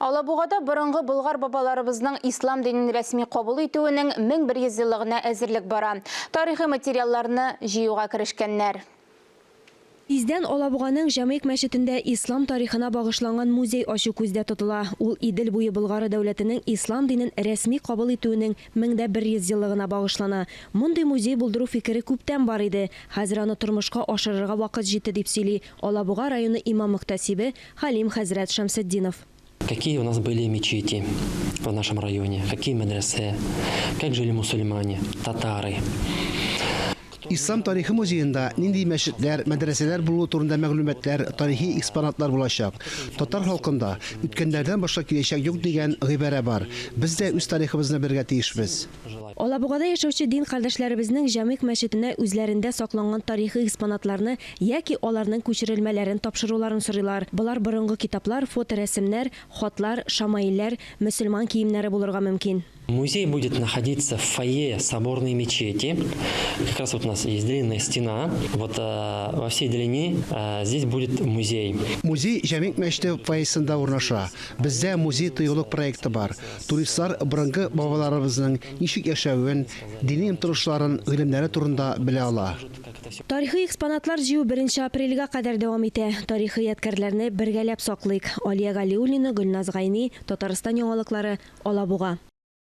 Алабугада борынгы болгар бабаларыбызның ислам динен рәсми кабул итүенең 1100 еллыгына әзерлек бара. Тарихи материалларны җыюга керешкәннәр. Тиздән Алабуганың Җәмыйк мәчетендә ислам тарихына багышланган музей ачу күздә тотыла. Ул Идел буе Болгары дәүләтенең ислам динен рәсми кабул итүенең 1100 еллыгына багышлана. Мондый музей булдыру фикере күптән бар иде. Хәзер аны тормышка ашырырга вакыт җитте, дип сөйли Алабуга районы имам-мөхтәсибе Хәлим хәзрәт Шәмсетдинов. Какие у нас были мечети в нашем районе, какие медресе, как жили мусульмане, татары. Ислам тарихы музеенда нинди мәчетләр, мәдрәсәләр булуы турында мәгълүматлар, тарихи экспонатлар булачак. Татар халкында, Үткәннәрдән башка киләчәк юк дигән гыйбарә бар. Без дә үз тарихыбызны белергә тиешбез. Алабугада яшәүче дин кардәшләребезнең Җәмигъ мәчетенә үзләрендә сакланган тарихи экспонатларны яки аларның күчерелмәләрен тапшыруларын сорыйлар. Болар борынгы китаплар, фоторәсемнәр, хатлар, шамаилләр, мөселман киемнәре булырга мөмкин. Музей будет находиться в фойе соборной мечети. Как раз вот у нас есть длинная стена. Вот во всей длине здесь будет музей. Музей Җәмигъ мәчете фойесында урнаша. Бездә музей-тыюлык проекты бар. Туристлар борынгы бабаларыбызның ничек яшәвен, дини омтылышларын, гыйлемнәре турында белә ала. Тарихи экспонатлар җыю беренче апрельгә кадәр дәвам итә. Тарихи ядкәрләрне бергәләп саклыйк. Алия Галиуллина, Гөлназ Гайни, Татарстан яңалыклары, Алабуга.